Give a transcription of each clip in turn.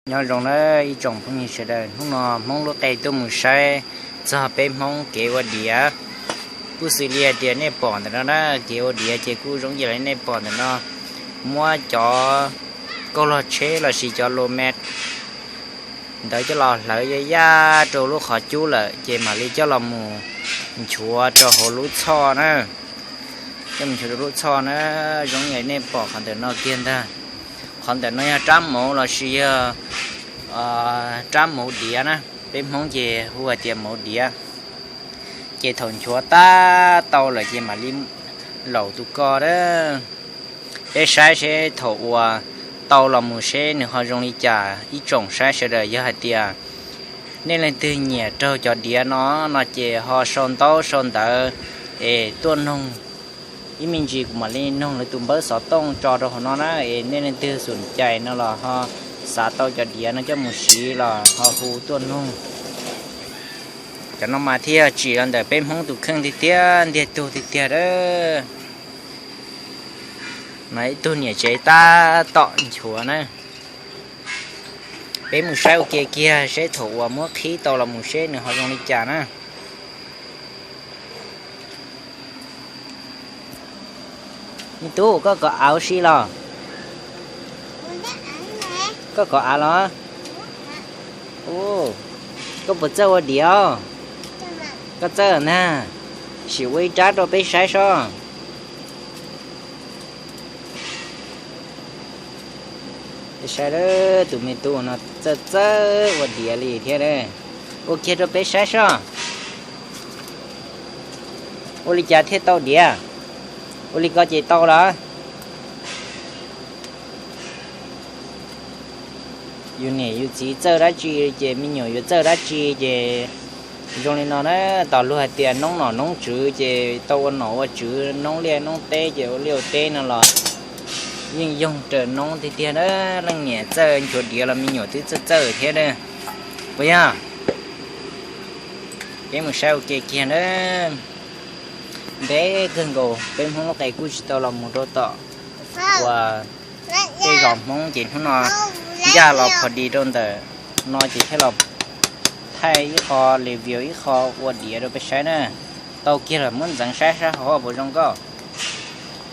Nyob zoo na ib tsoom phooj ywg sawv daws, hnub no Hmoob lub qe tuaj mus saib txog peb Hmoob kev ua diav. Kuj xws li hais tias nej pom ntawm no na, kev ua diav ces kuj zoo yam li nej pom ntawm no, muab cov kauj log tsheb lossis cov lo me ntawd coj los hlawv yaj yaj rau lub qhov cub lawm ces mam li coj los mus nchuav rau hauv lub txhoj na. Coj mus nchuav rau lub txhoj na, zoo yam li nej pom qhov ntawm no kiag ntag. Qhov ntawm no yog rab mauv lossis yog rab mauv diav na, peb Hmoob ces hu hais tias mauv diav. Ces thaum nchuav tab tau lawm ces mam li laus tus ko a. Peb saib seb thaum uas tau los mus seb nws ho zoo li cas. Ib tsoom saib sawv daws, yog hais tias nej leej twg nyiam raug cov diav no no ces ho sau ntaub sau ntawv es tuaj noog ib me ntsis, kuv mam li noog lawv tus npawb xov tooj tso rau hauv no na. Es nej leej twg xum cais no los ho xav tau cov diav no coj mus siv los ho hu tuaj noog. Cov no mas thiaj yog tsim los ntawm peb Hmoob tus kheej tiag tiag, ntiag tug tiag tiag a. Mas ib tug niam tsev tab tom nchuav na. Peb mus saib ua ke kiag seb thaum uas muab qhib tau los mus seb nws ho zoo li cas na. Me tub, koj kov av ua si los? Koj kov av los? Koj puas txawj ua diav? Koj txawj ntag. Sim ua ib rab rau peb saib sob. Peb saib, tus me tub no txawj txawj ua diav li thiab. Ua kiag rau peb saib sob. Ua li cas thiaj tau diav? Ua li ko ces tau los? Yus niam yus txiv txawj dab tsi ces me nyuam yuav txawj dab tsi ces zoo li no na. Tos luag hais tias noob nom noob tswv ces tau ua nom ua tswv, noob liaj noob teb ces ua liaj ua teb no los yeej yoog raws noob tiag tiag na. Leej niam txawj nchuav diav los me nyuam twb txawj txawj thiab na. Puas yog? Peb mus saib ua ke kiag na. Ntev kawg nkaus peb Hmoob lub qe kuj tsis tau los mus rau tom uas tej zos Hmoob ces hnub no ncaj los phom dis rau ntawm no ces thiaj los thaij ib qho review ib qho ua diav rau peb saib na. Tau kiag los muab ntxeev saib sab hauv puas zoo nkauj.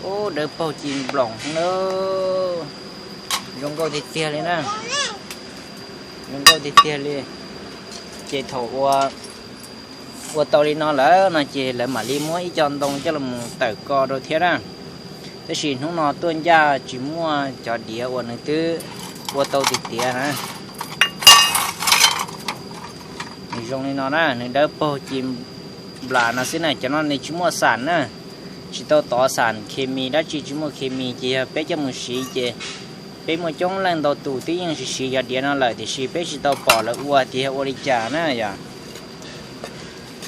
Ub, dawb paug ci nploos na. Zoo nkauj tiag tiag li na. Zoo nkauj tiag tiag li. Ces thaum ua, ua tau li no lawm no ces lawv mam li muab ib co ntoo coj los mus tawm ko rau thiab na. Tab sis hnub no tuaj ncaj tsis muaj cov diav uas nws twb ua tau tiav tiav na. Nws zoo li no na, nws dawb paug ci nplas no xwb na. Cov no nws tsis muaj xam na, tsis tau tov xam khes mis dab tsi, tsis muaj khes mis ces yog peb coj mus siv ces peb muaj coob leej ntau tus twb yeej siv siv cov diav no lawm tiam sis peb tsis tau pom lawv ua tias yog ua li cas na yom.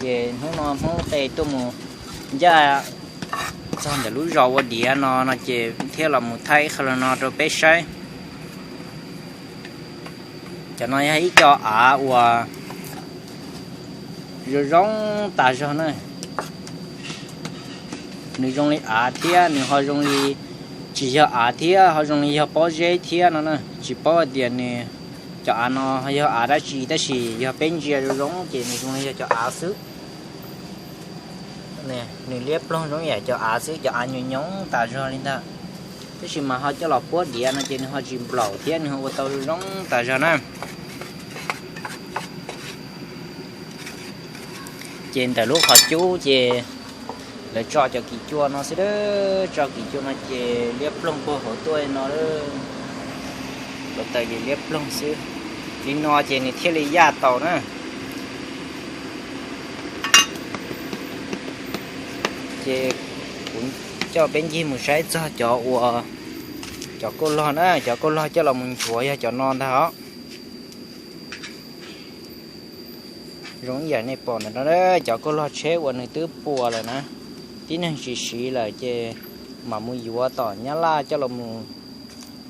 Ces hnub no Hmoob lub qe tuaj mus ncaj txog ntawm lub zos ua diav no no ces thiaj los mus thaij ib qho no rau peb saib. Cov no yog ib co av uas zoo zoo tas zog na. Nws zoo li av thiab nws ho zoo li tsis yog av thiab ho zoo li yog pob zeb thiab no na. Tsis paub hais tias nws, cov av no yog av dab tsi tab sis yog peb ntsia zoo zoo ces nws zoo li yog cov av xwb. Nws liab ploog zoo yam cov av xwb, cov av nyoos nyoos tas zog li ntag. Tab sis mas ho coj los puab diav no ces nws ho tsis nplaum thiab nws ho ua tau zoo zoo tas zog na. Ces ntawm lub qhov cub ces lawv tso cov kim cua no xwb, tso kim cua no ces liab ploog puag hauv tuaj no. Hluav taws ces liab ploog xwb, li no ces nws thiaj li yaj tau na. Ces kuv coj peb ncig mus saib txog cov uas, cov kauj log na, cov kauj log coj los mus nchuav yog cov no ntag os. Zoo ib yam nej pom ntawm no, cov kauj log tsheb uas nws twb puas lawm na, tib neeg tsis siv lawm ces mam mus yuav tom Nyab Laj coj los mus,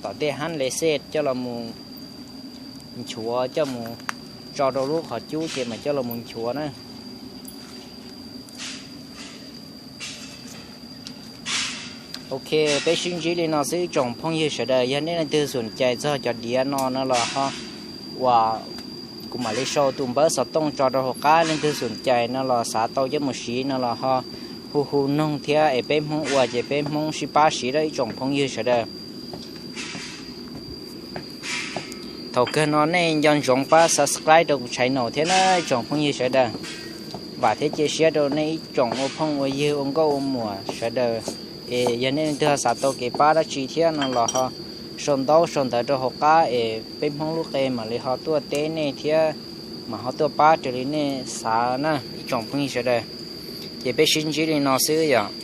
tom tej hab le xej coj los mus nchuav, coj mus tso rau lub qhov cub ces mam coj los mus nchuav na. Ok, peb sib ntsib li no xwb tsoom phooj ywg sawv daws, yog nej leej twg xom cai txog cov diav no no los ho uas kuv mam li sau tus npawb xov tooj tso rau hauv qab, leej twg xum cais no los xav tau coj mus siv no los ho hu hu noog thiab es peb Hmoob ua ces peb Hmoob sib pab siv rau ib tsoom phooj ywg sawv daws. Thaum kawg no nej nco ntsoov pab subscribe rau kuv channel thiab na ib tsoom phooj ywg sawv daws. Vam thiab cia siab rau nej ib tsoom ua phooj ua ywg ua nkauj ua muam sawv daws. Es yog nej leej twg ho xav tau kev pab dab tsi thiab no los ho sau ntaub sau ntawv rau hauv qab es peb Hmoob lub qe mam li ho tuaj teb nej thiab mam ho tuaj pab raws li nej xav na ib tsoom phooj ywg sawv daws. Ces peb sib ntsib li no xwb yom.